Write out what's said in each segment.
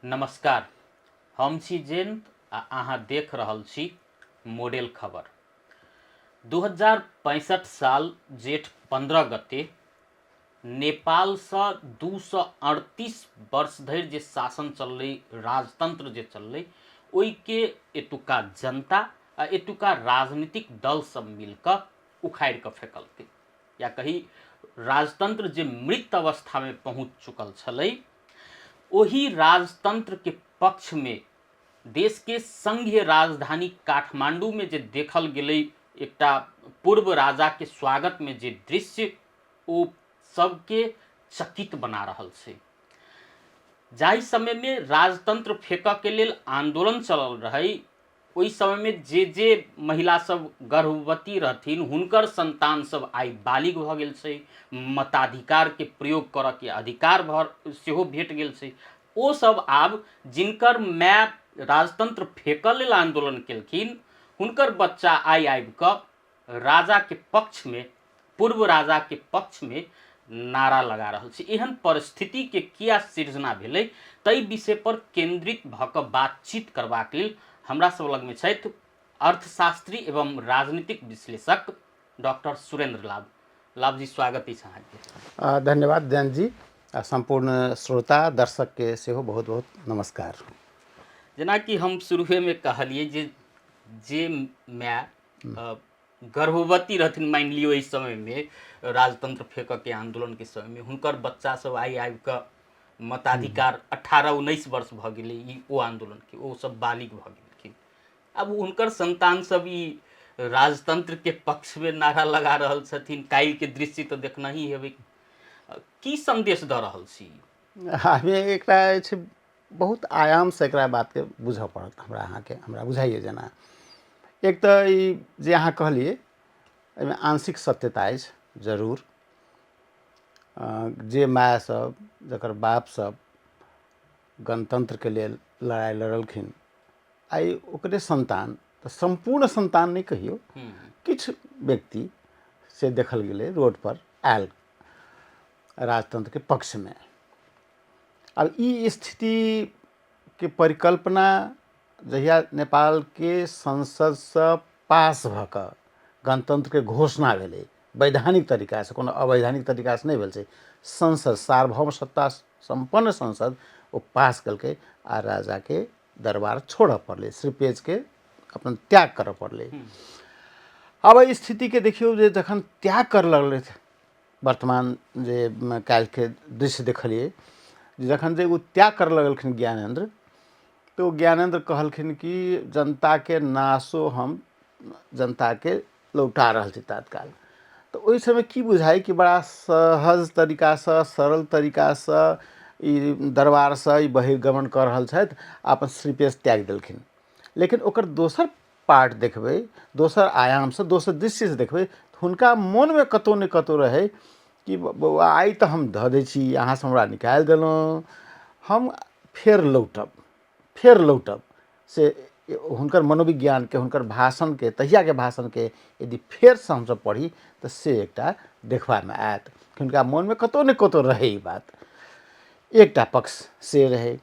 नमस्कार, हम छी जयंत आ अहाँ देख रहल छी मॉडल खबर। 2065 साल जेठ 15 गते नेपालसँ 238 वर्ष धरि जे शासन चललै, राजतंत्र जे चललै, ओहिके एतुका जनता आ एतुका राजनीतिक दल सब मिलकऽ उखाड़ि कऽ फेकलकै, या कही राजतंत्र जे मृत अवस्थामे पहुँच चुकल छलै, ओहि राजतंत्रके पक्षमे देशके संघीय राजधानी काठमांडूमे जे देखल गेलै एकटा पूर्व राजाके स्वागतमे जे दृश्य, ओ सबके चकित बना रहल छै। जाहि समयमे राजतंत्र फेकऽके लेल आंदोलन चलल रहै, ओहि समयमे जे जे महिला सब गर्भवती रहथिन हुनकर संतान सब आइ बालिग भऽ गेल छै, मताधिकारके प्रयोग करऽके अधिकार भऽ सेहो भेट गेल छै। ओ सब आब जिनकर माय राजतंत्र फेकऽ लेल आंदोलन केलखिन, हुनकर बच्चा आइ आबि कऽ राजाके पक्षमे, पूर्व राजाके पक्षमे नारा लगा रहल छै। एहन परिस्थितिके किया सृजना भेलै, ताहि विषय पर केंद्रित भऽ कऽ बातचीत करबाक लेल हमरा सब लगमे छथि अर्थशास्त्री एवं राजनीतिक विश्लेषक डॉक्टर सुरेंद्र लाभ। लाभ जी, स्वागत अछि अहाँके। धन्यवाद जयंत जी, आ सम्पूर्ण श्रोता दर्शकके सेहो बहुत बहुत नमस्कार। जेनाकि हम शुरुएमे कहलियै जे जे माय गर्भवती रहथिन, मानि लियौ एहि समयमे राजतंत्र फेकऽके आन्दोलनके समयमे, हुनकर बच्चा सब आइ आबि कऽ मताधिकार 18-19 वर्ष भऽ गेलै ई ओ आन्दोलनके, ओ सब बालिग भऽ गेलखिन। आब हुनकर संतान सब ई राजतंत्रके पक्षमे नारा लगा रहल छथिन। काल्हिके दृश्य तऽ देखने ही हेबै, की संदेश दऽ रहल छी? हमे एकटा छै बहुत आयामसँ एकरा बातके बुझऽ पड़त हमरा अहाँके, हमरा बुझाइए जेना एक तऽ ई जे अहाँ कहलियै एहिमे आंशिक सत्यता अछि जरूर। जे माय सब जकर बाप सब गणतंत्रके लेल लड़ाइ लड़लखिन, आइ ओकरे संतान, तऽ सम्पूर्ण संतान नहि कहियौ, किछु व्यक्ति से देखल गेलै रोड पर आयल राजतंत्रके पक्षमे। आब ई स्थितिके परिकल्पना जहिया नेपालके संसदसँ पास भऽ कऽ गणतन्त्रके घोषणा भेलै वैधानिक तरीकासँ, कोनो अवैधानिक तरीकासँ नहि भेल छै, संसद सार्वभौम सत्ता सम्पन्न संसद ओ पास केलकै आ राजाके दरबार छोड़ऽ पड़लै, श्रीपेजके अपन त्याग करऽ पड़लै। आब एहि स्थितिके देखियौ जे जखन त्याग करऽ लगलै, वर्तमान जे काल्हिके दृश्य देखलियै, जखन जे ओ त्याग करऽ लगलखिन ज्ञानेन्द्र, तऽ ओ ज्ञानेन्द्र कहलखिन कि जनताके नाशो हम जनताके लौटा रहल छी तात्काल। तऽ ओहि समय की बुझाइ कि बड़ा सहज तरीकासँ, सरल तरीकासँ ई दरबारसँ ई बहिर्गमन कऽ रहल छथि आ अपन श्रीपेश त्यागि देलखिन। लेकिन ओकर दोसर पार्ट देखबै, दोसर आयामसँ, दोसर दृष्टिसँ देखबै, तऽ हुनका मोनमे कतहु ने कतहु रहै कि बौआ आइ तऽ हम धऽ दै छी, अहाँसँ हमरा निकालि देलहुँ, हम फेर लौटब, फेर लौटब। से हुनकर मनोविज्ञानके, हुनकर भाषणके, तहियाके भाषणके यदि फेरसँ हमसब पढ़ी तऽ से एकटा देखबामे आयत हुनका मोनमे कतहु ने कतहु रहै ई बात। एकटा पक्ष से रहै।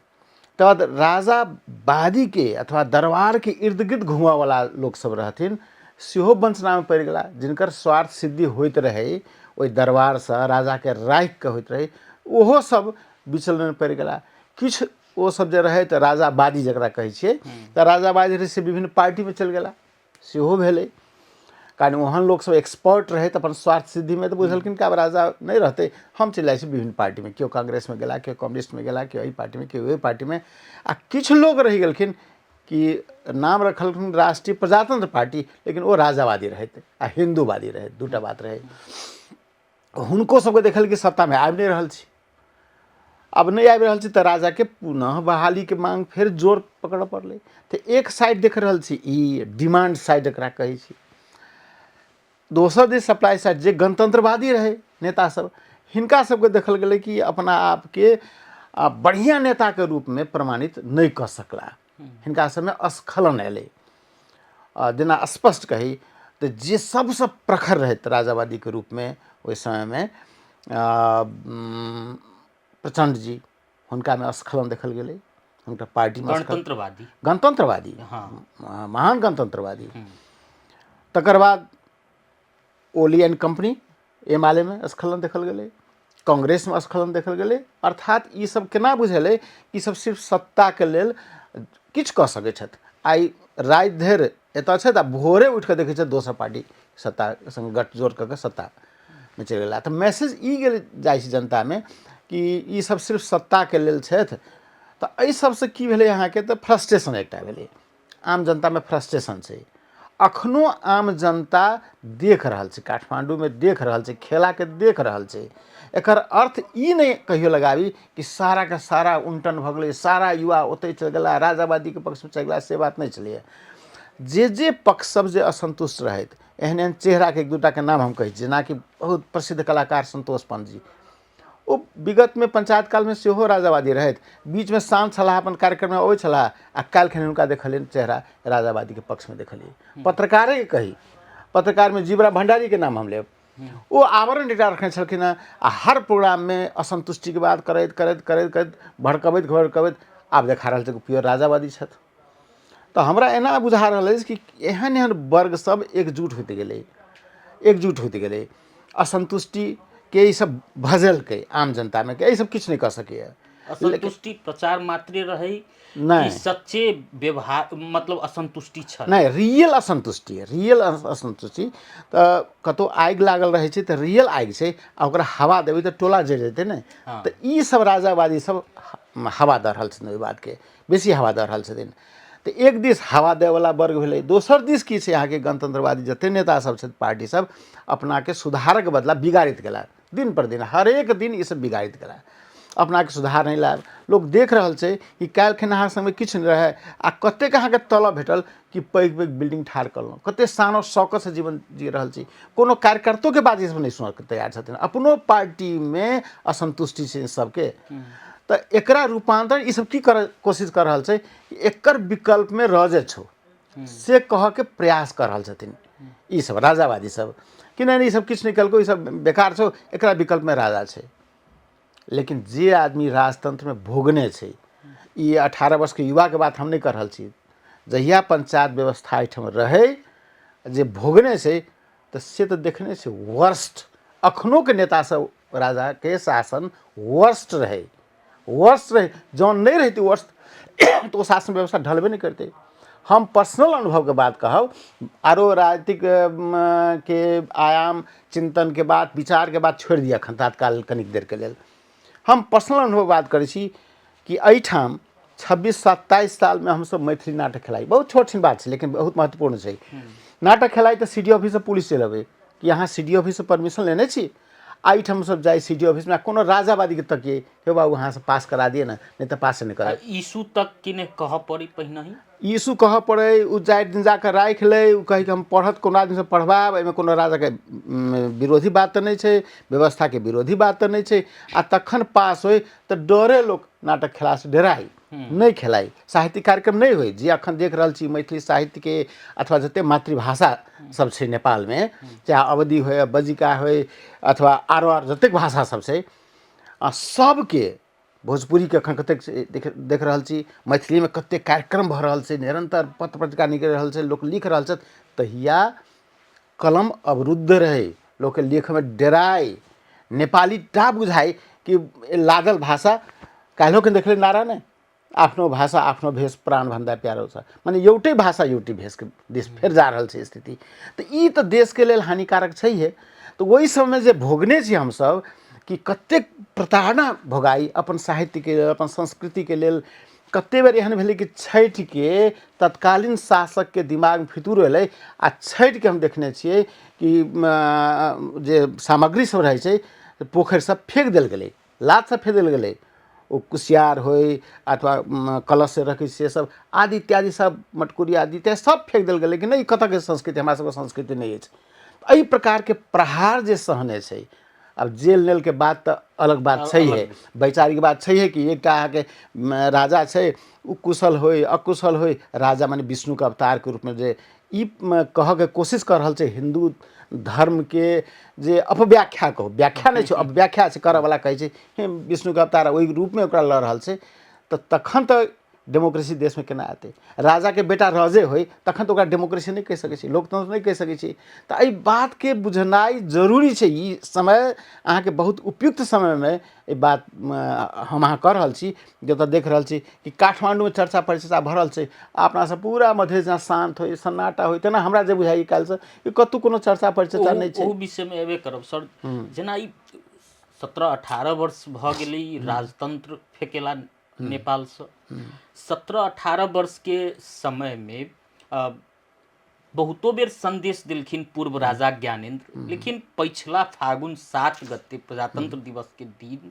तकर बाद राजावादीके अथवा दरबारके इर्द गिर्द घूमऽवला लोकसब रहथिन सेहो वञ्चनामे पड़ि गेला। जिनकर स्वार्थ सिद्धि होइत रहै ओहि दरबारसँ, राजाके राखिकऽ होइत रहै, ओहो सब विचलनमे पड़ि गेला। किछु ओ सब जे रहै तऽ राजावादी जकरा कहै छियै, तऽ राजावादी रहै से विभिन्न पार्टीमे चलि गेला, सेहो भेलै। कारण ओहन लोकसब एक्सपर्ट रहै तऽ अपन स्वार्थ सिद्धिमे तऽ बुझलखिन कि आब राजा नहि रहतै, हम चलि जाइ छी विभिन्न पार्टीमे। केओ कांग्रेसमे गेला, केओ कम्युनिस्टमे गेला, केओ एहि पार्टीमे, केओ ओहि पार्टीमे। आ किछु लोक रहि गेलखिन कि नाम रखलखिन राष्ट्रीय प्रजातंत्र पार्टी, लेकिन ओ राजावादी रहथि आ हिन्दूवादी रहथि, दूटा बात रहै। हुनको सबके देखल कि सत्तामे आबि नहि रहल छी, आब नहि आबि रहल छी तऽ राजाके पुनः बहालीके मांग फेर जोर पकड़ऽ पड़लै। तऽ एक साइड देख रहल छी ई डिमांड साइड एकरा कहै छी, दोसर दिस सप्लाई साइड जे गणतंत्रवादी रहै नेता सब, हिनका सबके देखल गेलै कि अपना आपके बढ़िआँ नेताके रूपमे प्रमाणित नहि कऽ सकला, हिनका सबमे स्खलन अयलै। जेना स्पष्ट कही तऽ जे सबसँ प्रखर रहथि राजावादीके रूपमे ओहि समयमे प्रचण्ड जी, हुनकामे स्खलन देखल गेलै। हुनकर पार्टीमे गणतंत्रवादी, गणतंत्रवादी, हाँ, महान गणतंत्रवादी। तकर बाद ओली एंड कम्पनी एमालेमे स्खलन देखल गेलै, कांग्रेसमे स्खलन देखल गेलै। अर्थात ई सब केना बुझेलै कि ई सब सिर्फ सत्ताके लेल किछु कऽ सकै छथि। आइ राति धरि एतऽ छथि आ भोरे उठि कऽ देखै छथि दोसर पार्टी सत्ता सङ्ग गठजोड़ कऽ कऽ सत्तामे चलि गेला। तऽ मैसेज ई गेल जाइ छै जनतामे कि ई सब सिर्फ सत्ताके लेल छथि। तऽ एहि सबसँ की भेलै अहाँके, तऽ फ्रस्ट्रेशन एकटा भेलै आम जनतामे, फ्रस्ट्रेशन छै। अखनो आम जनता देख रहल छै, काठमाण्डूमे देख रहल छै, खेलाके देख रहल छै। एकर अर्थ ई नहि कहियो लगाबी कि साराके सारा उनटन भऽ गेलै, सारा युवा ओतहि चलि गेला, राजावादीके पक्षमे चलि गेला, से बात नहि छलैए। जे जे पक्ष सब जे असन्तुष्ट रहथि, एहन एहन चेहराके एक दूटाके नाम हम कहै छी, जेनाकि बहुत प्रसिद्ध कलाकार सन्तोष पन्तजी, ओ विगतमे पंचायत कालमे सेहो राजावादी रहथि, बीचमे शान्त छलाह, अपन कार्यक्रममे अबै छलाह, आ काल्हिखन हुनका देखलियनि चेहरा राजावादीके पक्षमे देखलियै। पत्रकारेके कही, पत्रकारमे जीवरा भण्डारीके नाम हम लेब, ओ आवरण एकटा रखने छलखिन हेँ आ हर प्रोग्राममे असन्तुष्टिके बात करैत करैत करैत करैत भड़कबैत भड़कबैत आब देखा रहल छै कि प्योर राजावादी छथि। तऽ हमरा एना बुझा रहल अछि कि एहन एहन वर्ग सब एकजुट होइत गेलै, एकजुट होइत गेलै, असन्तुष्टिके ई सब भजलकै आम जनतामे कि एहि सब किछु नहि कऽ सकैए। असन्तुष्टि प्रचार मात्रे रहै नहि, सच्चे व्यवहार मतलब असन्तुष्टि छल? नहि, रियल असन्तुष्टि, रियल असन्तुष्टि। तऽ कतहु आगि लागल रहै छै तऽ रियल आगि छै, आ ओकरा हवा देबै तऽ टोला जरि जेतै ने। तऽ ई सब राजावादी सब हवा दऽ रहल छथिन, ओहि बातके बेसी हवा दऽ रहल छथिन। तऽ एक दिस हवा दैवला वर्ग भेलै, दोसर दिस की छै अहाँके गणतंत्रवादी जते नेता सब छथि, पार्टी सब अपनाके सुधारक बदला बिगाड़ैत गेला दिन पर दिन, हरेक दिन ई सब बिगाड़ैत गेला, अपनाके सुधार नहि लायल। लोक देख रहल छै कि काल्हिखिन अहाँ संगमे किछु नहि रहै आ कतेक अहाँके तलब भेटल कि पैघ पैघ बिल्डिंग ठाढ़ कयलहुँ, कतेक शानो शौकतसँ जीवन जी रहल छी। कोनो कार्यकर्तोके बात ई सब नहि सुनऽके तैयार छथिन, अपनो पार्टीमे असन्तुष्टि छै सबके। तऽ एकरा रूपान्तरण ई सब की कर कोशिश कऽ रहल छै कि एकर विकल्पमे रजे छौ से कहऽके प्रयास कऽ रहल छथिन ई सब राजावादी सब कि नहि नहि ई सब किछु नहि केलकै, ई सब बेकार छौ, एकरा विकल्पमे राजा छै। लेकिन जे आदमी राजतंत्रमे भोगने छै, ई 18 वर्षके युवाके बात हम नहि कऽ रहल छी, जहिया पंचायत व्यवस्था एहिठाम रहै जे भोगने छै तऽ से तऽ देखने छै वर्स्ट। अखनोके नेता सब राजाके शासन वर्स्ट रहै, वर्स्ट रहै, जँ नहि रहितै वर्स्ट तऽ ओ शासन व्यवस्था ढलबे नहि करतै। हम पर्सनल अनुभवके बात कहब, आरो राजनीतिक के आयाम चिन्तनके बात विचारके बात छोड़ि दिअ एखन तात्काल कनिक देरके लेल, हम पर्सनल अनुभव बात करै छी कि एहिठाम 26-27 सालमे हमसब मैथिली नाटक खेलाइ, बहुत छोट छिन बात छै लेकिन बहुत महत्वपूर्ण छै। नाटक खेलाइ तऽ सी डी ऑफिससँ पुलिस चलि अबै कि अहाँ सी डी ऑफिससँ परमिशन लेने छी? आ एहिठाम हमसब जाइ सी डी ऑफिसमे कोनो राजावादीके तकिए, हे बाबू अहाँसँ पास करा दिअ ने, नहि तऽ पासे नहि करब। इशू तक कि नहि कहऽ पड़ी पहिनहि? इशू कहऽ पड़ै, ओ चारि दिन जाकऽ राखि लै, ओ कहै कि हम पढ़त कोनो आदमीसँ पढ़बायब, एहिमे कोनो राजाके विरोधी बात तऽ नहि छै, व्यवस्थाके विरोधी बात तऽ नहि छै, आ तखन पास होइ। तऽ डरे लोक नाटक खेलासँ डराइ, नहि खेलाइ, साहित्यिक कार्यक्रम नहि होइ। जे अखन देख रहल छी मैथिली साहित्यके अथवा जते मातृभाषा सब छै नेपालमे, चाहे अवधि होइ, बज्जिका होइ अथवा आरो आर जतेक भाषा सब छै, आ सबके भोजपुरीके एखन कतेक देख देख रहल छी, मैथिलीमे कतेक कार्यक्रम भऽ रहल छै, निरन्तर पत्र पत्रिका निकलि रहल छै, लोक लिख रहल छथि। तहिया कलम अवरुद्ध रहै, लोकके लिखऽमे डराइ, नेपाली टा बुझाइ कि लागल भाषा। काल्हिओके देखलै नारा ने, आफ्नो भाषा आफ्नो भेष प्राणभन्दा प्यारो छ, मने एउटै भाषा एउटै भेषके दिस फेर जा रहल छै स्थिति। तऽ ई तऽ देशके लेल हानिकारक छैहे। तऽ ओहि समयमे जे भोगने छी हमसब कि कतेक प्रताड़ना भोगाइ अपन साहित्यके लेल, अपन संस्कृतिके लेल। कते बेर एहन भेलै कि छठिके तत्कालीन शासकके दिमागमे फितूर एलै आ छठिके हम देखने छियै कि जे सामग्री सब रहै छै पोखरि सब फेक देल गेलै, लातसँ फेक देल गेलै, ओ कुसियार होइ अथवा कलश रखै से सब आदि इत्यादि सब मटकुरी आदि इत्यादि सब फेक देल गेलै कि नहि ई कतऽके संस्कृति, हमरा सबके संस्कृति नहि अछि। एहि प्रकारके प्रहार जे सहने छै, आब जेल नेलके बात तऽ अलग बात छैहे, वैचारिक बात छैहे कि एकटा अहाँके राजा छै, ओ कुशल होइ अकुशल होइ, राजा माने विष्णुके अवतारके रूपमे जे ई कहऽके कोशिश कऽ रहल छै हिन्दू धर्मके जे अपव्याख्या कहू, व्याख्या नहि छै अपव्याख्या छै करऽवला, कहै छै हे विष्णुके अवतार ओहि रूपमे ओकरा लऽ रहल छै, तऽ तखन तऽ डेमोक्रेसी देशमे केना एतै? राजाके बेटा राजे होइ तखन तऽ ओकरा डेमोक्रेसी नहि कहि सकै छी, लोकतंत्र नहि कहि सकै छी। तऽ एहि बातके बुझनाइ जरूरी छै। ई समय अहाँके बहुत उपयुक्त समयमे ई बात हम अहाँ कऽ रहल छी, जतऽ देख रहल छी कि काठमाण्डूमे चर्चा परिचर्चा भऽ रहल छै आ अपना सब पूरा मधेश जेना शान्त होइ, सन्नाटा होइ, तेना हमरा जे बुझाइए काल्हिसँ कि कतहु कोनो चर्चा परिचर्चा नहि छै। ओहू विषयमे एबे करब सर। जेना ई 17-18 वर्ष भऽ गेलै ई राजतंत्र फेकेला नेपालसँ, 17-18 वर्षके समयमे बहुतो बेर संदेश देलखिन पूर्व राजा ज्ञानेन्द्र, लेकिन पछिला फागुन 7 गते प्रजातंत्र दिवस के दिन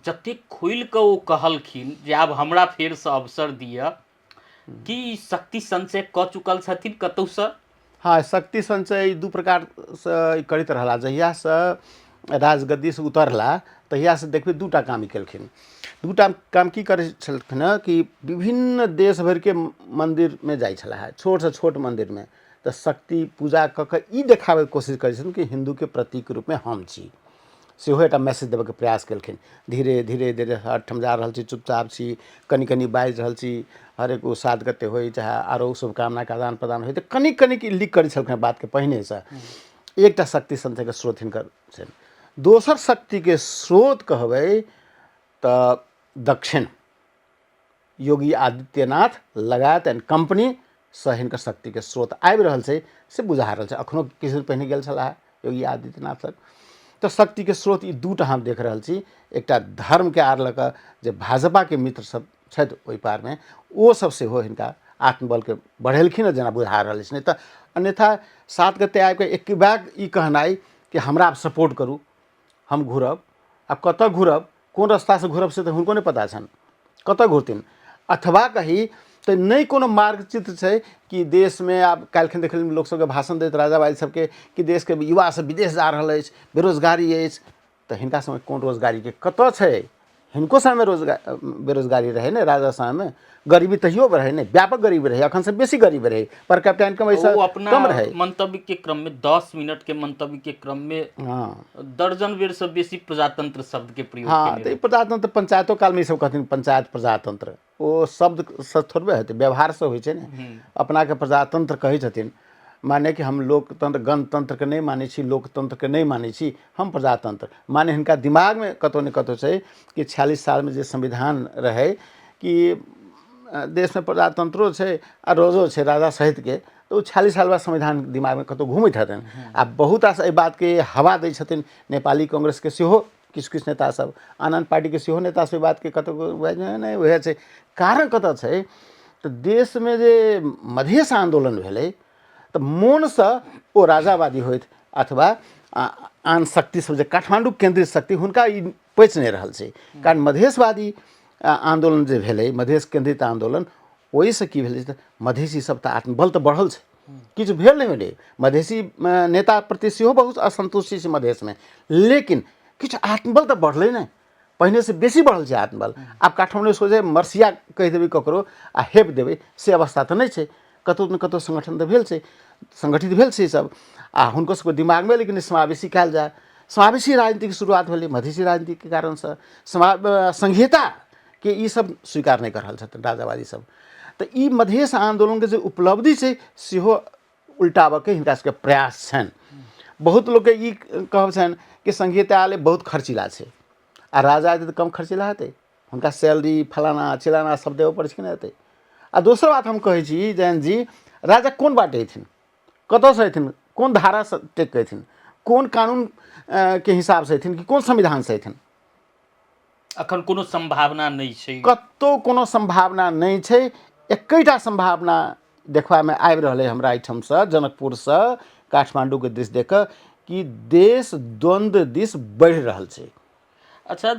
जतेक खोलि कऽ ओ कहलखिन जे आब हमरा फेरसँ अवसर दिअ, कि शक्ति संचय कऽ चुकल छथिन कतहुसँ? हँ, शक्ति संचय दू प्रकारसँ करैत रहला। जहियासँ राजगद्दीसँ उतरला तहियासँ देखबै दूटा काम ई केलखिन। दूटा काम की करै छलखिन हँ कि विभिन्न देश भरिके मन्दिरमे जाइ छलाह हेँ, छोटसँ छोट मन्दिरमे तऽ शक्ति पूजा कऽ कऽ ई देखाबैके कोशिश करै छथिन कि हिन्दूके प्रतीक रूपमे हम छी, सेहो एकटा मैसेज देबऽके प्रयास केलखिन। धीरे धीरे धीरे हर ठाम जा रहल छी, चुपचाप छी, कनि कनि बाजि रहल छी, हरेक ओ 7 गते होइ चाहे आरो शुभकामनाके आदान प्रदान होइ तऽ कनि कनि लीक करै छलखिन बातके पहिनेसँ। एकटा शक्ति संचयके स्रोत हिनकर छनि। दोसर शक्तिके स्रोत कहबै तऽ दक्षिण योगी आदित्यनाथ लगायत एंड कम्पनीसँ हिनकर शक्तिके स्रोत आबि रहल छै से बुझा रहल छै। अखनो किछु दिन पहिने गेल छलाह योगी आदित्यनाथ लग। तऽ शक्तिके स्रोत ई दूटा हम देख रहल छी। एकटा धर्मके आर लऽ कऽ जे भाजपाके मित्र सब छथि ओहि पारमे, ओ सब सेहो हिनका आत्मबलके बढ़ेलखिन हँ जेना बुझा रहल अछि। नहि तऽ अन्यथा 7 गते आबिकऽ एक बैग ई कहनाइ कि हमरा आब सपोर्ट करू, हम घुरब, आब कतऽ घुरब, कोन रास्तासँ घुरब से तऽ हुनको नहि पता छनि, कतऽ घुरथिन। अथवा कही तऽ नहि कोनो मार्गचित्र छै कि देशमे आब काल्हिखन देखलियै लोकसभके भाषण दैत राजाबाजी सबके कि देशके युवा सब विदेश जा रहल अछि, बेरोजगारी अछि, तऽ हिनका समयमे कोन रोजगारीके कतऽ छै? हिनको समयमे रोजगार बेरोजगारी रहै ने, राजा समयमे गरीबी तहियो रहै ने, व्यापक गरीबी रहै, अखन से बेसी गरीबी रहै, पर कैपिटा इनकम एहिसँ ओ अपना कम रहै। मंतव्य के क्रम में 10 मिनट के मंतव्य के क्रम में दर्जन बेर से बेसी प्रजातंत्र शब्द के प्रयोग केने तऽ ई प्रजातंत्र पंचायतो कालमे ई सब कहथिन पंचायत प्रजातंत्र, ओ शब्दसँ थोड़बे हेतै, व्यवहारसँ होइ छै ने। अपनाके प्रजातंत्र कहै छथिन, माने कि हम लोकतंत्र गणतंत्रके नहि मानै छी, लोकतंत्रके नहि मानै छी, हम प्रजातंत्र माने हिनका दिमागमे कतहु ने कतहु छै कि 46 सालमे जे संविधान रहै कि देशमे प्रजातंत्रो छै आ रोजो छै राजा सहितके, तऽ ओ 46 साल बाद संविधान दिमागमे कतहु घुमैत हेतनि। आ बहुत रास एहि बातके हवा दै छथिन नेपाली कांग्रेसके सेहो किछु किछु नेता सब, आन आन पार्टीके सेहो नेता सब एहि बातके कतहु नहि वएह छै। कारण कतऽ छै तऽ देशमे जे मधेश आन्दोलन भेलै तऽ मोनसँ ओ राजावादी होथि अथवा आन शक्ति सब जे काठमाण्डू केन्द्रित शक्ति, हुनका ई पचि नहि रहल छै। कारण मधेशवादी आन्दोलन जे भेलै, मधेश केन्द्रित आन्दोलन, ओहिसँ की भेलै तऽ मधेशी सब तऽ आत्मबल तऽ बढ़ल छै, किछु भेल नहि भेलै। मधेशी नेता प्रति सेहो बहुत असन्तुष्टि छै मधेशमे, लेकिन किछु आत्मबल तऽ बढ़लै ने, पहिनेसँ बेसी बढ़ल छै आत्मबल। आब काठमाण्डू सोझे मरसिया कहि देबै ककरो आ हेप देबै से अवस्था तऽ नहि छै, कतहु ने कतहु संगठन तऽ भेल छै, संगठित भेल छै सब। आ हुनको सबके दिमागमे एलै कि नहि समावेशी कयल जाय, समावेशी राजनीतिके शुरुआत भेलै मधेशी राजनीतिके कारणसँ। संघीयताके ई सब स्वीकार नहि कऽ रहल छथिन राजावादी सब। तऽ ई मधेश आन्दोलनके जे उपलब्धि छै सेहो उल्टाबऽके हिनका सबके प्रयास छनि। बहुत लोकके ई कहब छनि कि संघीयता आयल बहुत खर्चीला छै, आ राजा एतै तऽ कम खर्चीला हेतै, हुनका सैलरी फलाना चिलाना सब देबऽ पड़ै छै कि नहि हेतै। आ दोसर बात हम कहै छी जयंत जी, राजा कोन बाटे अयथिन, कतऽसँ अयथिन, कोन धारासँ टेक कऽ अयथिन, कोन कानून के हिसाबसँ अयथिन कि कोन संविधानसँ अयथिन? अखन कोनो संभावना नहि छै, कतहु कोनो संभावना नहि छै। एकेटा संभावना देखबामे आबि रहल अइ हमरा एहिठामसँ, जनकपुरसँ काठमाण्डूके दिस देख कऽ कि देश द्वन्द्व दिस बढ़ि रहल छै। अच्छा,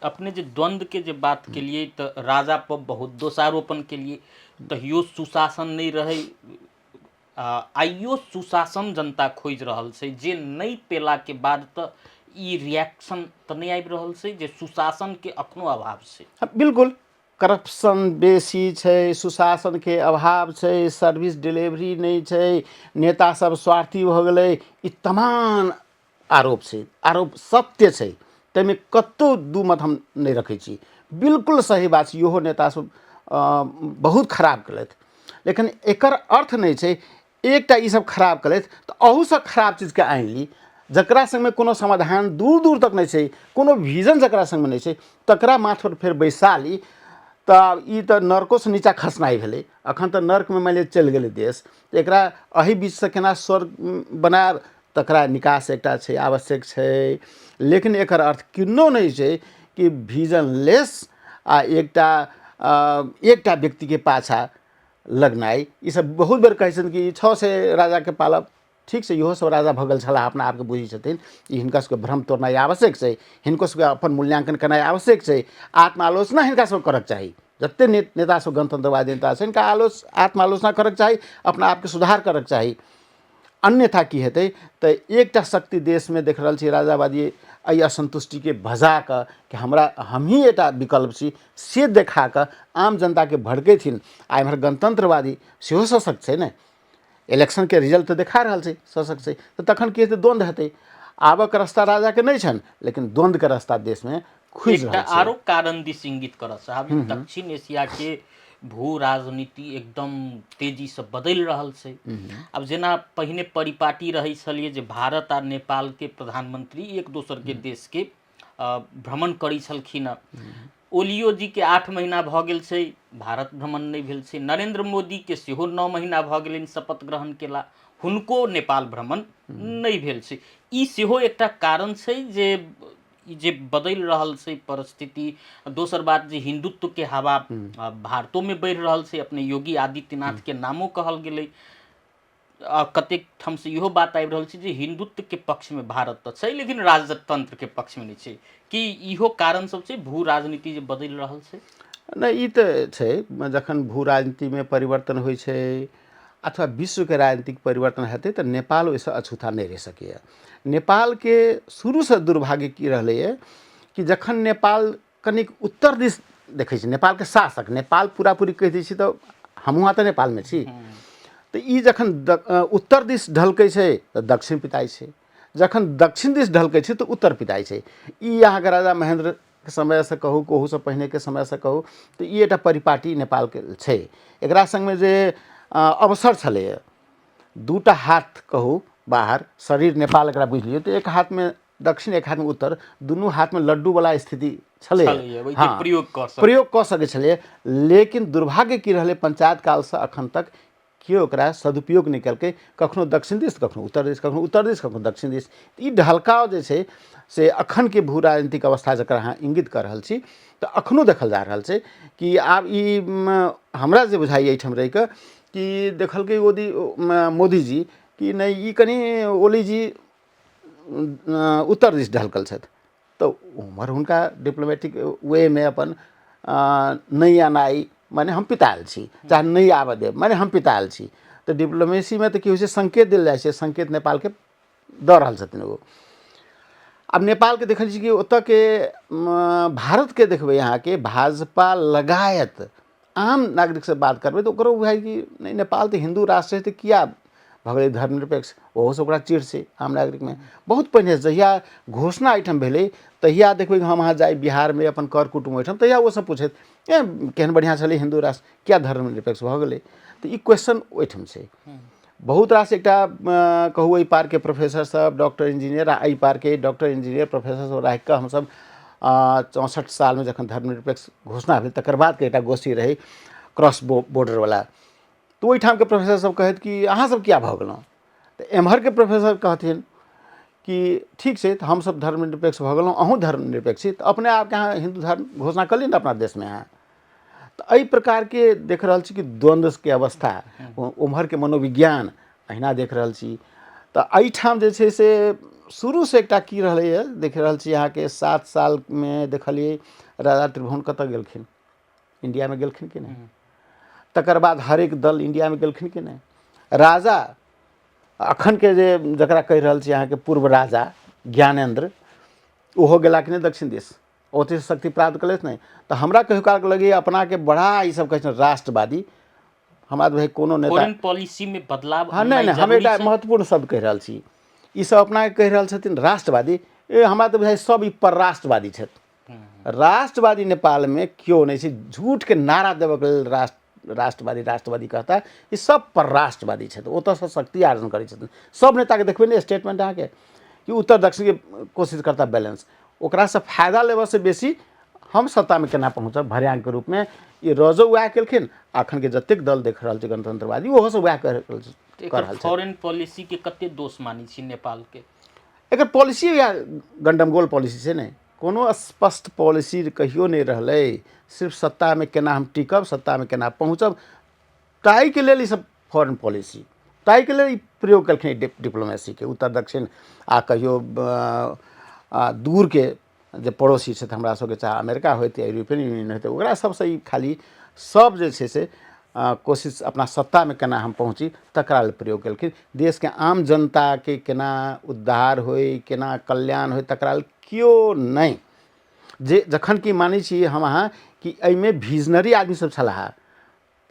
अपने जे द्वन्द्वके जे बात केलियै तऽ राजा पर बहुत दोषारोपण केलियै, तहियो सुशासन नहि रहै, आइयो सुशासन जनता खोजि रहल छै, जे नहि पेलाके बाद तऽ ई रिएक्शन तऽ नहि आबि रहल छै जे सुशासनके अखनो अभाव छै। बिल्कुल, करप्शन बेसी छै, सुशासनके अभाव छै, सर्विस डिलीवरी नहि छै, नेता सब स्वार्थी भऽ गेलै, ई तमाम आरोप छै, आरोप सत्य छै, ताहिमे कतहु दू मत हम नहि रखै छी, बिल्कुल सही बात छै। इहो नेता सब बहुत खराब केलथि। लेकिन एकर अर्थ नहि छै एकटा ईसब खराब केलथि तऽ अहूसँ खराब चीजके आनि ली, जकरा सङ्गमे कोनो समाधान दूर दूर तक नहि छै, कोनो विजन जकरा सङ्गमे नहि छै, तकरा माथपर फेर बैसा ली तऽ ई तऽ नरकोसँ नीचाँ खसनाइ भेलै। अखन तऽ नर्कमे मानि लिअ चलि गेलै देश, तऽ एकरा एहि बीचसँ केना स्वर्ग बनायब तकरा निकास एकटा छै, आवश्यक छै। लेकिन एकर अर्थ किन्नो नहि छै कि विजनलेस आ एकटा एकटा व्यक्तिके पाछा लगनाइ। ईसब बहुत बेर कहै छथिन कि 6 सए राजाके पालब, ठीक छै, इहो सब राजा भऽ गेल छलाह, अपना आपके बुझै छथिन। ई हिनका सबके भ्रम तोड़नाइ आवश्यक छै, हिनको सबके अपन मूल्याङ्कन केनाइ आवश्यक छै, आत्मालोचना हिनका सबके करक चाही। जते नेता सब गणतन्त्रवादी नेता छै, हिनका आत्मालोचना करक चाही, अपना आपके सुधार करक चाही। अन्यथा की हेतै तऽ एकटा शक्ति देशमे देख रहल छी राजावादी एहि असन्तुष्टिके भजा कऽ कि हमरा हमही एकटा विकल्प छी से देखा कऽ आम जनताके भड़केथिन। आ एम्हर गणतन्त्रवादी सेहो सशक्त छै ने, इलेक्शनके रिजल्ट तऽ देखा रहल छै, सशक्त छै, तऽ तखन की हेतै? द्वन्द्व हेतै। आबक रास्ता राजाके नहि छनि, लेकिन द्वन्द्वके रास्ता देशमे खुजि एकटा रहल छै। आरो कारण दिस इंगित करऽ साहब, दक्षिण एशियाके भू राजनीति एकदम तेजीसँ बदलि रहल छै। आब जेना पहिने परिपाटी रहै छलियै जे भारत आ नेपालके प्रधानमंत्री एक दोसरके देशके भ्रमण करै छलखिन हँ। ओलियो जीके 8 महीना भऽ गेल छै, भारत भ्रमण नहि भेल छै। नरेंद्र मोदीके सेहो 9 महीना भऽ गेलनि शपथ ग्रहण केला, हुनको नेपाल भ्रमण नहि भेल छै। ई सेहो एकटा कारण छै जे ई जे बदलि रहल छै परिस्थिति। दोसर बात जे हिंदुत्वके हवा भारतोमे बढ़ि रहल छै, अपने योगी आदित्यनाथके नामो कहल गेलै। कतेक ठामसँ इहो बात आबि रहल छै जे हिंदुत्वके पक्षमे भारत तऽ छै, लेकिन राजतंत्रके पक्षमे नहि छै। कि इहो कारण सब छै भू राजनीति जे बदलि रहल छै? नहि, ई तऽ छै, जखन भू राजनीतिमे परिवर्तन होइ छै अथवा विश्वके राजनीतिक परिवर्तन हेतै तऽ नेपाल ओहिसँ अछूता नहि रहि सकैए। नेपालके शुरूसँ दुर्भाग्य की रहलैए कि जखन नेपाल कनिक उत्तर दिस देखै छी, नेपालके शासक, नेपाल पूरा पूरी कहि दै छी तऽ हमहूँ अहाँ तऽ नेपालमे छी, तऽ ई जखन उत्तर दिस ढलकै छै तऽ दक्षिण पिताइ छै, जखन दक्षिण दिस ढलकै छै तऽ उत्तर पिताइ छै। ई अहाँके राजा महेन्द्रके समयसँ कहू, ओहूसँ पहिनेके समयसँ कहू, तऽ ई एकटा परिपाटी नेपालके छै। एकरा सङ्गमे जे अवसर छलैए, दूटा हाथ कहू बाहर शरीर नेपाल एकरा बुझि लियौ तऽ एक हाथमे दक्षिण एक हाथमे उत्तर, दुनू हाथमे लड्डूवला स्थिति छलै, हँ, प्रयोग कऽ सकै छलै। लेकिन दुर्भाग्य की रहलै, पंचायत कालसँ अखन तक केओ ओकरा सदुपयोग नहि केलकै। कखनो दक्षिण दिस, कखनो उत्तर दिस, कखनो उत्तर दिस, कखनो दक्षिण दिस। ई ढलकाव जे छै से अखनके भू राजनीतिक अवस्था जकरा अहाँ इंगित कऽ रहल छी, तऽ अखनो देखल जा रहल छै कि आब ई हमरा जे बुझाइए एहिठाम रहिकऽ कि देखलकै मोदीजी कि नहि, ई कनि ओलीजी उत्तर दिस ढलकल छथि, तऽ उम्हर हुनका डिप्लोमेटिक वेमे अपन नहि अनाइ माने हम पितायल छी, चाहे नहि आबऽ देब माने हम पितायल छी। तऽ डिप्लोमेसीमे तऽ की होइ छै, संकेत देल जाइ छै, संकेत नेपालके दऽ रहल छथिन ओ। आब नेपालके देखै छी कि ओतऽके भारतके देखबै अहाँके भाजपा लगायत आम नागरिकसँ बात करबै तऽ ओकरो बुझाइ कि नहि, नेपाल तऽ हिन्दू राष्ट्र छै, तऽ किया भऽ गेलै धर्मनिरपेक्ष? ओहोसँ ओकरा चिढ़ छै आम नागरिकमे। बहुत पहिने जहिया घोषणा एहिठाम भेलै तहिया देखबै हम अहाँ जाइ बिहारमे अपन कर कुटुम्ब ओहिठाम, तहिया ओसभ पुछैत, ए केहन बढ़िआँ छलै हिन्दू राष्ट्र, किया धर्मनिरपेक्ष भऽ गेलै? तऽ ई क्वेश्चन ओहिठाम छै। बहुत रास एकटा कहू एहि पारके प्रोफेसर सब, डॉक्टर इंजीनियर, आ एहि पारके डॉक्टर इंजीनियर प्रोफेसर सब राखिकऽ हमसभ 64 सालमे जखन धर्मनिरपेक्ष घोषणा भेल तकर बादके एकटा गोष्ठी रहै क्रॉस बॉर्डरवला, तऽ ओहिठामके प्रोफेसर सब कहैत कि अहाँ सब किया भऽ गेलहुँ? तऽ एम्हरके प्रोफेसर कहथिन कि ठीक छै, तऽ हमसभ धर्मनिरपेक्ष भऽ गेलहुँ, अहूँ धर्मनिरपेक्ष छी, तऽ अपने आपके अहाँ हिन्दू धर्म घोषणा कऽ लिअ ने अपना देशमे अहाँ। तऽ एहि प्रकारके देख रहल छी कि द्वन्द्वके अवस्था, ओम्हरके मनोविज्ञान अहिना देख रहल छी। तऽ एहिठाम जे छै से शुरूसँ एकटा की रहलैए देख रहल छी अहाँके 7 सालमे देखलियै राजा त्रिभुवन कतऽ गेलखिन, इंडियामे गेलखिन कि नहि? तकर बाद हरेक दल इंडियामे गेलखिन कि नहि? राजा अखनके जे जकरा कहि रहल छी अहाँके पूर्व राजा ज्ञानेन्द्र, ओहो गेला कि नहि दक्षिण दिस? ओतयसँ शक्ति प्राप्त केलथि नहि? तऽ हमरा कहियो कालके लगैए अपनाके बड़ा ई सब कहै छै राष्ट्रवादी, हमरा तऽ भाइ कोनो नेता फॉरेन पॉलिसी में बदलाव हँ, नहि नहि, हम एकटा महत्वपूर्ण शब्द कहि रहल छी, ई सब अपनाके कहि रहल छथिन राष्ट्रवादी, ए हमरा तऽ बुझाइ सब ई परराष्ट्रवादी छथि। राष्ट्रवादी नेपालमे केओ नहि छै। झूठके नारा देबऽके लेल राष्ट्रवादी राष्ट्रवादी कहता, ई सब परराष्ट्रवादी छथि, ओतऽसँ शक्ति आर्जन करै छथिन। सब नेताके देखबै ने स्टेटमेंट अहाँके कि उत्तर दक्षिणके कोशिश करता बैलेंस, ओकरासँ फायदा लेबऽसँ बेसी हम सत्तामे केना पहुँचब भर्याङ्गके रूपमे। ई रजो वएह केलखिन, अखनके जतेक दल देख रहल छै गणतंत्रवादी ओहो सब वएह कऽ रहल छै। फॉरेन पॉलिसीके कते दोष मानै छी नेपालके? एकर पॉलिसी वएह गंडमगोल पॉलिसी छै ने, कोनो स्पष्ट पॉलिसी कहियो नहि रहलै। सिर्फ सत्तामे केना हम टिकब, सत्तामे केना पहुँचब, ताहिके लेल ईसब फॉरेन पॉलिसी, ताहिके लेल ई प्रयोग केलखिन डिप्लोमेसीके, उत्तर दक्षिण आ कहियो दूरके जे पड़ोसी छथि हमरा सबके, चाहे अमेरिका होइत या यूरोपियन यूनियन होइत, ओकरा सबसँ ई खाली सब जे छै से कोशिश अपना सत्तामे केना हम पहुँची तकरा लेल प्रयोग केलखिन। देशके आम जनताके केना उद्धार होइ, केना कल्याण होइ, तकरा लेल केओ नहि। जे जखन कि मानै छी हम अहाँ कि एहिमे विजनरी आदमी सब छलाह,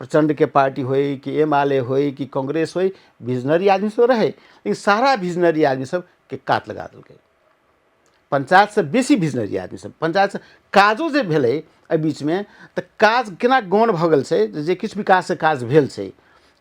प्रचण्डके पार्टी होइ कि एमाले होइ कि कांग्रेस होइ, विजनरी आदमी सब रहै, लेकिन सारा विजनरी आदमी सबके कात लगा देलकै। पंचायतसँ बेसी विजनरी आदमी सब, पंचायतसँ काजो जे भेलै एहि बीचमे, तऽ काज केना गौण भऽ गेल छै जे किछु विकासके काज भेल छै,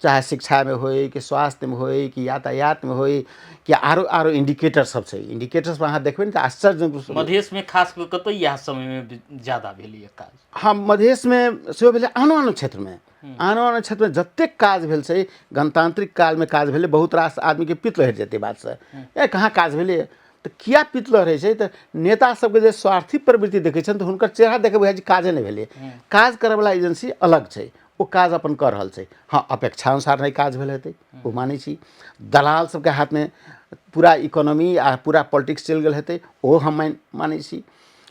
चाहे शिक्षामे होइ कि स्वास्थ्यमे होइ कि यातायातमे होइ कि आरो आरो इंडिकेटर सब छै। इंडिकेटर सब अहाँ देखबै ने तऽ आश्चर्यजनक रूपसँ मधेशमे खास कऽ कऽ तऽ इएह समयमे ज्यादा भेलैए काज। हँ, मधेशमे सेहो भेलै, आनो आनो क्षेत्रमे, आनो आनो क्षेत्रमे जतेक काज भेल छै गणतांत्रिक कालमे काज भेलै। बहुत रास आदमीके पित्त लहरि जेतै बातसँ, ए कहाँ काज भेलै, तऽ किया पित्त लहरै छै? तऽ नेता सबके जे स्वार्थी प्रवृत्ति देखै छनि तऽ हुनकर चेहरा देखै बुझाइ छै काजे नहि भेलै। काज करऽवला एजेंसी अलग छै, ओ काज अपन कऽ रहल छै। हँ, अपेक्षा अनुसार नहि काज भेल हेतै ओ मानै छी, दलाल सबके हाथमे पूरा इकोनॉमी आ पूरा पॉलिटिक्स चलि गेल हेतै ओहो हम मानै छी।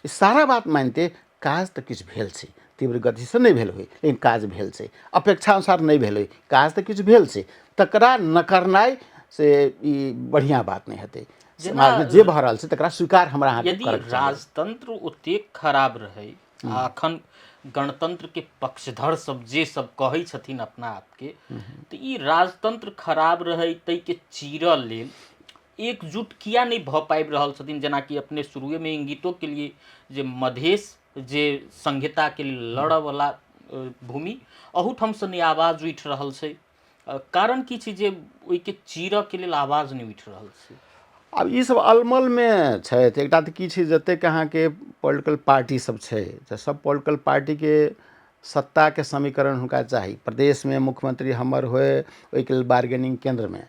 ई सारा बात मानिते काज तऽ किछु भेल छै, तीव्र गतिसँ नहि भेल होइ लेकिन काज भेल छै, अपेक्षा अनुसार नहि भेल होइ, काज तऽ किछु भेल छै, तकरा नकारनाइ से ई बढ़िआँ बात नहि हेतै। समाजमे जे भऽ रहल छै तकरा स्वीकार हमरा अहाँके यदि राजतंत्र ओतेक खराब रहै आ अखन गणतंत्र के पक्षधर सब जे सब कहै छथिन अपना आपके, तऽ ई राजतंत्र खराब रहै ताहिके चीरऽ लेल एकजुट किया नहि भऽ पाबि रहल छथिन? जेनाकि अपने शुरुएमे इंगितो केलिए जे मधेश जे संहिताके लड़ऽवला भूमि, अहूठामसँ नहि आवाज उठि रहल छै। कारण की छै जे ओहिके चीरऽके लेल आवाज नहि उठि रहल छै? आब ई सब अलमलमे छथि। एकटा तऽ की छै, जतेक अहाँके पॉलिटिकल पार्टी सब छै तऽ सब पॉलिटिकल पार्टीके सत्ताके समीकरण हुनका चाही। प्रदेशमे मुख्यमंत्री हमर होय ओहिके लेल बार्गेनिंग केन्द्रमे,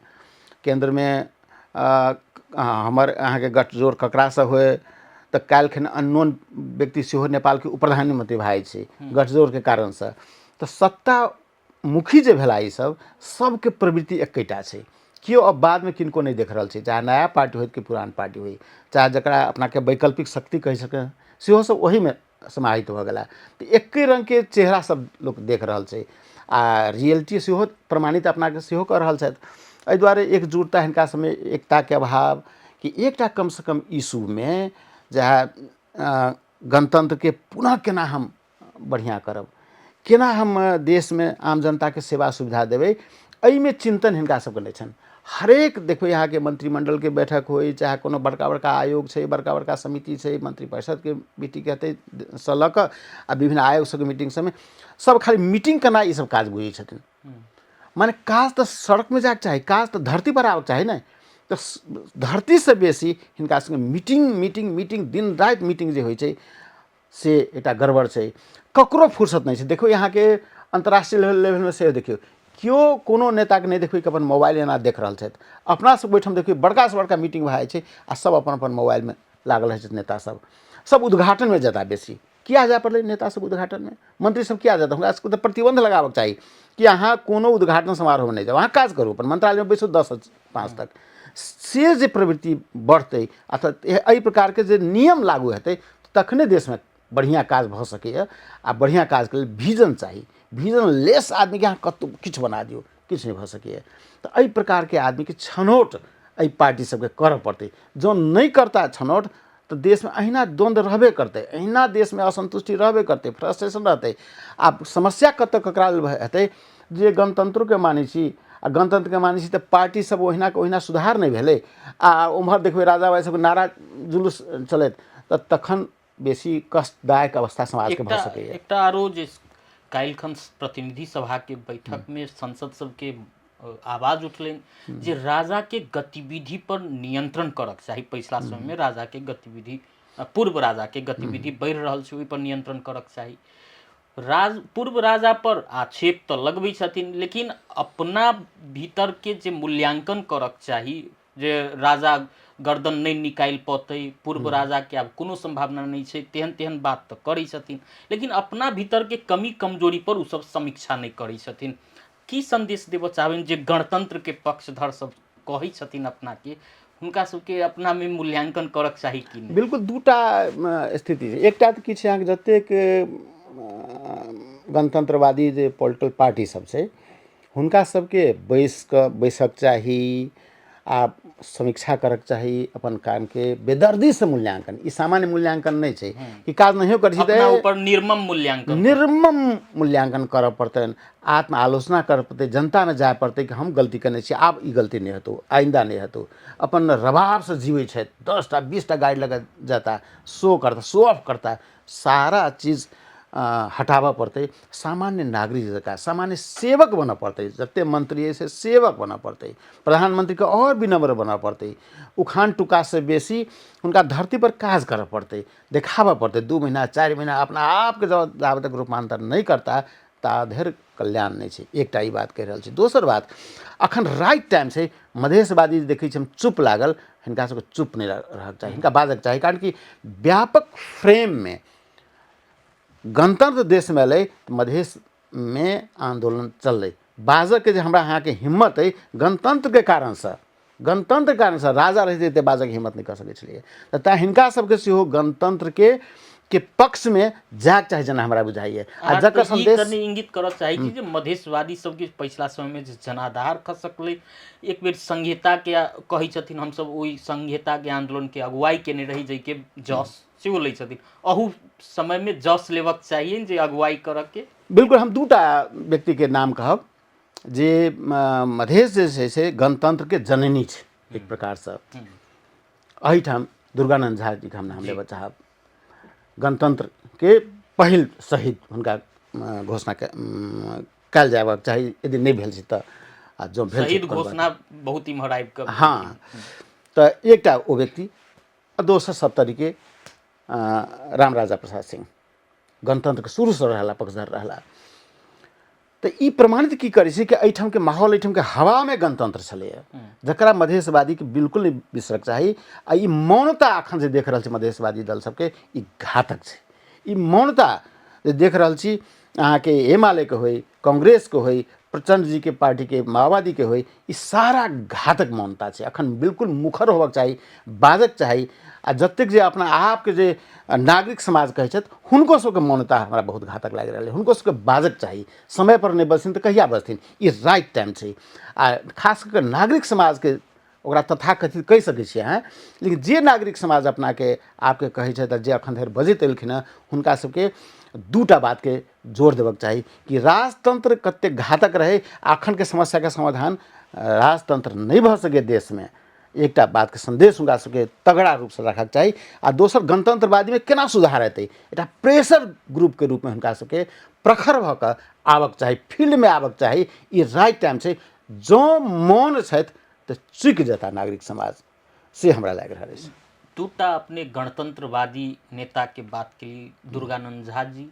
केन्द्रमे हमर अहाँके गठजोड़ ककरासँ होय, तऽ काल्हिखन अननोन व्यक्ति सेहो नेपालके उप प्रधानमंत्री भए जाइ छै गठजोड़के कारणसँ। तऽ सत्ता मुखी जे भेला ई सब सबके प्रवृत्ति एकेटा छै, केओ अब बादमे किनको नहि देख रहल छै, चाहे नया पार्टी होय कि पुरान पार्टी होय, चाहे जकरा अपनाके वैकल्पिक शक्ति कहि सकै सेहो सब ओहीमे समाहित भऽ गेला। तऽ एके रङ्गके चेहरा सब लोक देख रहल छै आ रियलिटी सेहो प्रमाणित अपनाके सेहो कऽ रहल छथि। एहि दुआरे एकजुटता हिनका सबमे एकताके अभाव कि एकटा कमसँ कम इशूमे जे गणतन्त्रके पुनः केना हम बढ़िआँ करब, केना हम देशमे आम जनताके सेवा सुविधा देबै, एहिमे चिन्तन हिनका सबके नहि छनि। हरेक देखबै अहाँके मंत्रिमंडलके बैठक होइ, चाहे कोनो बड़का बड़का आयोग छै, बड़का बड़का समिति छै, मंत्रिपरिषदके मीटिंग हेतै सँ लऽ कऽ आ विभिन्न आयोग सबके मीटिंग सबमे सब खाली मीटिंग केनाइ ई सब काज बुझै छथिन। मने काज तऽ सड़कमे जाइके चाही, काज तऽ धरतीपर आबऽके चाही ने, तऽ धरतीसँ बेसी हिनका सबके मीटिंग मीटिंग मीटिंग दिन राति मीटिंग जे होइ छै से एकटा गड़बड़ छै। ककरो फुर्सत नहि छै। देखियौ अहाँके अन्तर्राष्ट्रीय लेवलमे सेहो देखियौ केओ कोनो नेताके नहि देखबै कि अपन मोबाइल एना देख रहल छथि। अपना सब ओहिठाम देखियौ बड़कासँ बड़का मीटिंग भए जाइ छै आ सब अपन अपन मोबाइलमे लागल रहै छथि। नेता सब सब उद्घाटनमे जादा बेसी किया जाय पड़लै नेता सब उद्घाटनमे, मंत्री सब किया जाता? हुनका सबके तऽ प्रतिबंध लगाबऽके चाही कि अहाँ कोनो उद्घाटन समारोहमे नहि जाउ, अहाँ काज करू, अपन मंत्रालयमे बैसू 10 से 5 तक। से जे प्रवृत्ति बढ़तै अथवा एहि प्रकारके जे नियम लागू हेतै तखने देशमे बढ़िआँ काज भऽ सकैए। आ बढ़िआँ काजके लेल विजन चाही, विजन लेस आदमीके अहाँ कतहु किछु बना दियौ किछु नहि भऽ सकैए। तऽ एहि प्रकारके आदमीके छनौट एहि पार्टी सबके करऽ पड़तै। जँ नहि करता छनौट तऽ देशमे अहिना द्वन्द्व रहबे करतै, अहिना देशमे असन्तुष्टि रहबे करतै, फ्रस्ट्रेशन रहतै। आब समस्या कतऽ ककरा लेल हेतै, जे गणतन्त्रोके मानै छी आ गणतन्त्रके मानै छी तऽ पार्टी सब ओहिनाके ओहिना सुधार नहि भेलै आ ओम्हर देखबै राजा भाइ सबके नारा जुलूस चलैत, तऽ तखन बेसी कष्टदायक अवस्था समाजके भऽ सकैए। एकटा आरो जे काल्हिखन प्रतिनिधि सभाके बैठकमे संसद सबके आवाज उठलनि जे राजाके गतिविधि पर नियंत्रण करक चाही। पछिला समयमे राजाके गतिविधि, पूर्व राजाके गतिविधि बढ़ि रहल छै, ओहि पर नियंत्रण करक चाही। राज पूर्व राजा पर आक्षेप तऽ लगबै छथिन, लेकिन अपना भीतरके जे मूल्यांकन करक चाही जे राजा गर्दन नहि निकालि पौतै, पूर्व राजाके आब कोनो सम्भावना नहि छै, तेहन तेहन बात तऽ करै छथिन, लेकिन अपना भीतरके कमी कमजोरी पर ओसभ समीक्षा नहि करै छथिन। की सन्देश देबऽ चाहबनि जे गणतन्त्रके पक्षधर सब कहै छथिन अपनाके, हुनका सबके अपनामे मूल्यांकन करक चाही कि नहि? बिल्कुल, दूटा स्थिति छै। एकटा तऽ की छै अहाँके जतेक गणतन्त्रवादी जे पोलिटिकल पार्टी सब छै हुनका सबके बैस कऽ बैसक चाही आ समीक्षा करक चाही अपन कामके बेदर्दीसँ मूल्यांकन। ई सामान्य मूल्यांकन नहि छै कि काज नहियो करै छी तऽ ऊपर निर्मम मूल्यांकन, निर्मम मूल्यांकन करऽ पड़तनि, आत्मआलोचना करऽ पड़तै, जनतामे जाय पड़तै कि हम गलती केने छी, आब ई गलती नहि हेतौ, आइन्दा नहि हेतौ। अपन रबाबसँ जीबै छथि, 10टा 20टा गाड़ी लऽ कऽ जेता, शो करता, शो ऑफ करता, सारा चीज हटाबऽ पड़तै। सामान्य नागरिक जकाँ सामान्य सेवक बनऽ पड़तै, जतेक मन्त्री अइ से सेवक बनऽ पड़तै, प्रधानमन्त्रीके आओर विनम्र बनऽ पड़तै, उखान टुकासँ बेसी हुनका धरतीपर काज करऽ पड़तै, देखाबऽ पड़तै। 2 महीना 4 महीना अपना आपके जब जाबे तक रूपान्तर नहि करता ता धरि कल्याण नहि छै। एकटा ई बात कहि रहल छी। दोसर बात, अखन राइट टाइम छै। मधेशवादी जे देखै छी हम चुप लागल, हिनका सबके चुप नहि रहक चाही, हिनका बाजक चाही, कारण कि व्यापक फ्रेममे गणतंत्र देशमे एलै तऽ मधेशमे आन्दोलन चललै। बाजऽके जे हमरा अहाँके हिम्मत अइ गणतंत्रके कारणसँ, गणतंत्रके कारणसँ, राजा रहितै तऽ बाजऽके हिम्मत नहि कऽ सकै छलैए। तऽ तैँ हिनका सबके सेहो गणतंत्रके के पक्षमे जायके चाही जेना हमरा बुझाइए। आ जकर सन्देश कनि इंगित करऽ चाही कि जे मधेशवादी सबके पछिला समयमे जे जनाधार खसकलै, एक बेर संहिताके कहै छथिन हमसब ओहि संहिताके आन्दोलनके अगुवाई केने रही, जाहिके जस सेहो लै छथिन, अहू समयमे जस लेबक चाहिए जे अगुवाई करऽके। बिल्कुल, हम दूटा व्यक्तिके नाम कहब जे मधेश जे छै से गणतंत्रके जननी छै एक प्रकारसँ। एहिठाम दुर्गानंद झा जीके हम नाम लेबऽ चाहब, गणतंत्रके पहिल शहीद हुनका घोषणा कयल जयबाक चाही यदि नहि भेल छै तऽ, आ जँ भेल शहीद घोषणा बहुत इम्हर आबि कऽ। हँ, तऽ एकटा ओ व्यक्ति आ दोसर सप्तरीके रामराजा प्रसाद सिंह गणतंत्रके शुरूसँ रहला, पक्षधर रहला। तऽ ई प्रमाणित की करै छै कि एहिठामके माहौल, एहिठामके हवामे गणतंत्र छलैए, जकरा मधेशवादीके बिल्कुल नहि बिसरक चाही। आ ई मौनता एखन जे देख रहल छै मधेशवादी दल सबके, ई घातक छै। ई मौनता जे देख रहल छी अहाँके एमालेके होइ, कांग्रेसके होइ, प्रचण्ड जीके पार्टीके माओवादीके होइ, ई सारा घातक मौनता छै। अखन बिल्कुल मुखर होबक चाही, बाजक चाही। आ जतेक जे अपना आपके जे नागरिक समाज कहै छथि हुनको सबके मौनता हमरा बहुत घातक लागि रहल है, हुनको सबके बाजक चाही। समय पर नहि बजथिन तऽ कहिया बजथिन? ई राइट टाइम छै। आ खास कऽ नागरिक समाजके ओकरा तथाकथित कहि सकै छियै अहाँ, लेकिन जे नागरिक समाज अपनाके आपके कहै छथि आ जे अखन धरि बजैत एलखिन हँ, हुनका सबके दूटा बातके जोर देबक चाही कि राजतंत्र कतेक घातक रहै, अखनके समस्याके समाधान राजतंत्र नहि भऽ सकै देशमे, एकटा बातके सन्देश हुनका सबके तगड़ा रूपसँ राखक चाही। आ दोसर, गणतंत्रवादीमे केना सुधार हेतै, एकटा प्रेशर ग्रुपके रूपमे हुनका सबके प्रखर भऽ कऽ आबक चाही, फील्डमे आबक चाही। ई राइट टाइम छै। जँ मौन छथि तऽ चुकि जेता नागरिक समाज, से हमरा लागि रहल अछि। दूटा अपने गणतंत्रवादी नेताके बात केली, दुर्गानंद झा जी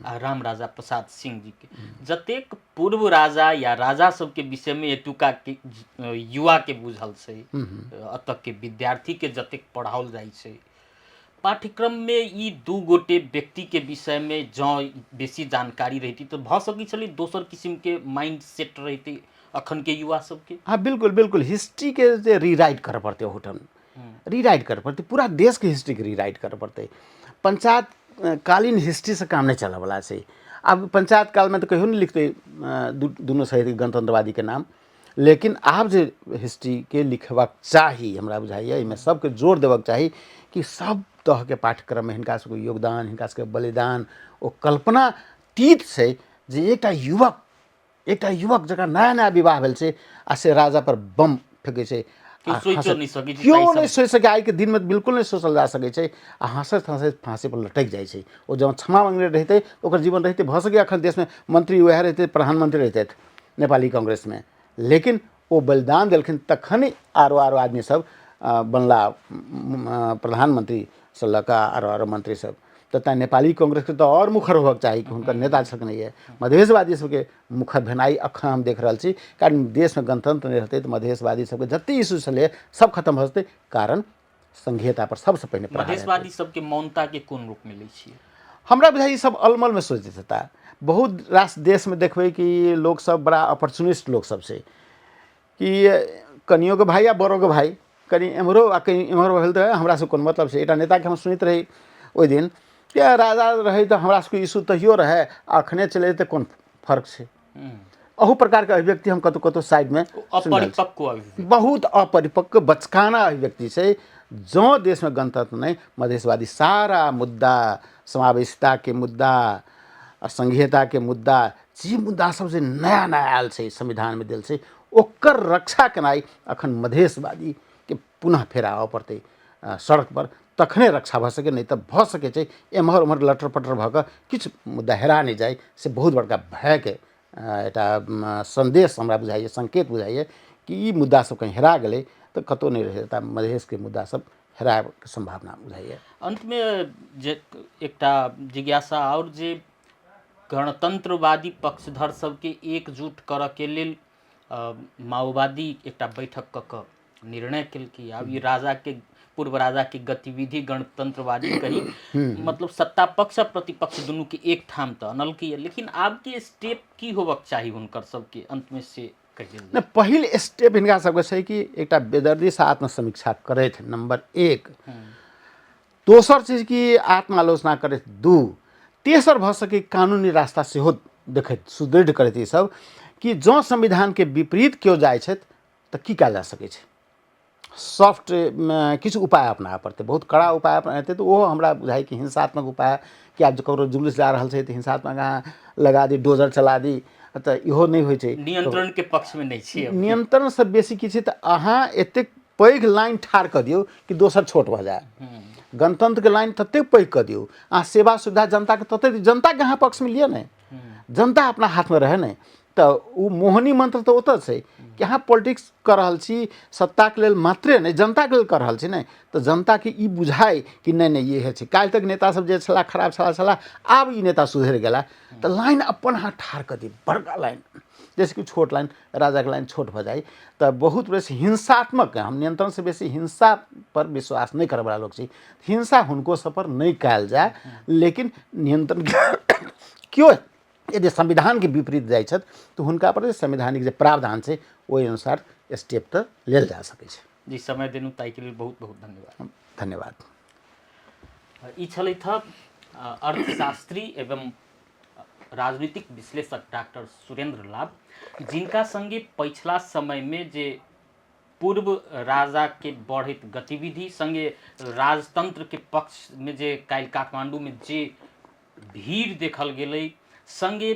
आ राम राजा प्रसाद सिंह जी के। जतेक पूर्व राजा या राजा सबके विषयमे एतुका के युवा के बुझल छै, एतऽ के विद्यार्थी के जतेक पढ़ाओल जाइ छै पाठ्यक्रममे, ई दू गोटे व्यक्तिके विषयमे जँ बेसी जानकारी रहितै तऽ भऽ सकै छलै दोसर किसिमके माइंड सेट रहितै अखनके युवा सबके। हँ बिल्कुल बिल्कुल, हिस्ट्रीके जे रीराइट करऽ पड़तै, ओहुठाम रीराइट करऽ पड़तै, पूरा देशके हिस्ट्रीके रीराइट करऽ पड़तै। पंचायत कालीन हिस्ट्रीसँ काम नहि चलऽवला छै। आब पंचायत कालमे तऽ कहियो नहि लिखतै दुनू शहीद गणतंत्रवादीके नाम, लेकिन आब जे हिस्ट्रीके लिखबाक चाही हमरा बुझाइए, एहिमे सबके जोर देबक चाही कि सब तरहके पाठ्यक्रममे हिनका सबके योगदान, हिनका सबके बलिदान, ओ कल्पनातीत छै जे एकटा युवक जकरा नया नया विवाह भेल छै आ से राजा पर बम फेकै छै। केओ सोचियो नहि सकै छै। केओ नहि सोचि सकै, आइके दिनमे बिल्कुल नहि सोचल जा सकै छै। आ हँसैत हँसैत फाँसीपर लटकि जाइ छै। ओ जँ क्षमा मांगने रहितै, ओकर जीवन रहितै, भऽ सकैए एखन देशमे मंत्री वएह रहितै, प्रधानमंत्री रहितथि नेपाली कांग्रेसमे, लेकिन ओ बलिदान देलखिन तखन आरो आरो आदमी सब बनला प्रधानमंत्रीसँ लऽ कऽ आरो आरो मंत्री सब। तऽ तैँ नेपाली कांग्रेसके तऽ आओर मुखर होबक चाही कि हुनकर नेता छलखिन ये। मधेशवादी सबके मुखर भेनाइ अखन हम देख रहल छी, कारण देशमे गणतंत्र नहि रहतै तऽ मधेशवादी सबके जते इशू छलै सब खतम भऽ जेतै, कारण संघीयता पर सबसँ पहिने प्रहार हेतै। मधेशवादी सबके मौनताके कोन रूपमे लै छियै? हमरा बुझाइ ई सब अलमलमे सोचैत हेता। बहुत रास देशमे देखबै कि लोकसब बड़ा अपॉर्चुनिस्ट लोकसब छै कि कनियोके भाय आ बड़ोके भाय, कनि एम्हरो आ कनि एम्हरो भेल तऽ हमरा सब कोन मतलब छै। एकटा नेताके हम सुनैत रही ओहि दिन कि राजा रहै तऽ हमरा सबके इशू तहियो रहै, आ अखने चलै तऽ कोन फर्क छै। अहू प्रकारके अभिव्यक्ति हम कतहु कतहु साइडमे अपरिपक्व अभिव्यक्ति, बहुत अपरिपक्व बचकाना अभिव्यक्ति छै। जँ देशमे गणतंत्र नहि, मधेशवादी सारा मुद्दा, समावेशिताके मुद्दा, संघीयताके मुद्दा, जे मुद्दा सब जे नया नया आयल छै संविधानमे देल छै, ओकर रक्षा केनाइ अखन मधेशवादीके पुनः फेर आबऽ पड़तै सड़क पर, तखने रक्षा भऽ सकै, नहि तऽ भऽ सकै छै एम्हर ओम्हर लटर पटर भऽ कऽ किछु मुद्दा हेरा नहि जाइ, से बहुत बड़का भयके एकटा सन्देश हमरा बुझाइए, संकेत बुझाइए कि ई मुद्दा सब कहीं हेरा गेलै तऽ कतहु नहि रहै, तऽ मधेशके मुद्दा सब हेरायके सम्भावना बुझाइए। अन्तमे जे एकटा जिज्ञासा आओर, जे गणतंत्रवादी पक्षधर सबके एकजुट करऽके लेल माओवादी एकटा बैठक कऽ कऽ निर्णय केलकै। आब ई राजाके, पूर्व राजाके गतिविधि गणतंत्रवादी कही, मतलब सत्ता पक्ष आ प्रतिपक्ष दुनूके एक ठाम तऽ अनलकै, लेकिन आबके स्टेप की होबक चाही हुनकर सबके अन्तमे से कहि देल। नहि, पहिल स्टेप हिनका सबके छै कि एकटा बेदर्दीसँ आत्मसमीक्षा करथि, नम्बर 1। दोसर चीज कि आत्मालोचना करथि, 2। तेसर भऽ सकै कानूनी रास्ता सेहो देखैत सुदृढ़ करैत ई सब कि जँ संविधानके विपरीत केओ जाइ छथि तऽ की कयल जा सकै छै। सॉफ्ट किछु उपाय अपनाबऽ पड़तै, बहुत कड़ा उपाय अपनेतै तऽ ओहो हमरा बुझाइ कि हिंसात्मक उपाय, कि आब ककरो जुलूस जा रहल छै तऽ हिंसात्मक अहाँ लगा दी, डोजर चला दी, तऽ इहो नहि होइ छै। नियंत्रणके पक्षमे नहि छियै। नियंत्रणसँ बेसी की छै तऽ अहाँ एतेक पैघ लाइन ठाढ़ कऽ दियौ कि दोसर छोट भऽ जाय। गणतंत्रके लाइन ततेक पैघ कऽ दियौ, अहाँ सेवा सुविधा जनताके ततेक, जनताके अहाँ पक्षमे लिअ ने, जनता अपना हाथमे रहै ने, तऽ ओ मोहनी मंत्र तऽ ओतऽ छै कि अहाँ पॉलिटिक्स कऽ रहल छी सत्ताके लेल मात्रे नहि, जनताके लेल कऽ रहल छी ने, तऽ जनताके ई बुझाइ कि नहि नहि इहे छै। काल्हि तक नेता सब जे छलाह खराब छलाह छलाह, आब ई नेता सुधरि गेला, तऽ लाइन अपन अहाँ ठाढ़ कऽ दियौ, बड़का लाइन, जैसे कि छोट लाइन राजाके लाइन छोट भऽ जाइ। तऽ बहुत बेसी हिंसात्मक, हम नियंत्रणसँ बेसी हिंसा पर विश्वास नहि करैवला लोक छी, हिंसा हुनको सब पर नहि कयल जाय, लेकिन नियंत्रण केओ यदि संविधानके विपरीत जाइ छथि तऽ हुनका पर जे संवैधानिक जे प्रावधान छै ओहि अनुसार स्टेप तऽ लेल जा सकै छै। जी, समय देलहुँ ताहिके लेल बहुत बहुत धन्यवाद। धन्यवाद। ई छलथि हँ अर्थशास्त्री एवं राजनीतिक विश्लेषक डॉक्टर सुरेंद्र लाभ, जिनका संगे पछिला समयमे जे पूर्व राजाके बढ़ैत गतिविधि संगे राजतंत्रके पक्षमे जे काल्हि काठमाण्डूमे जे भीड़ देखल गेलै, संगे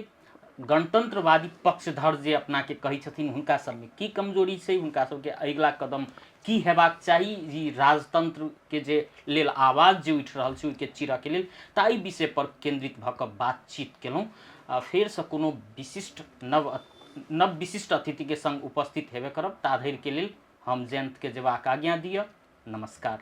गणतंत्रवादी पक्षधर जे अपनाके कहै छथिन हुनका सबमे की कमजोरी छै, हुनका सबके अगिला कदम की हेबाक चाही, ई राजतंत्रके जे लेल आवाज जे उठि रहल छै ओहिके चिरऽके लेल, ताहि विषय पर केंद्रित भऽ कऽ बातचीत केलहुँ। फेरसँ कोनो विशिष्ट नव नव विशिष्ट अतिथिके संग उपस्थित हेबे करब, ता धरिके लेल हम जयन्तके जेबाक आज्ञा दिअ। नमस्कार।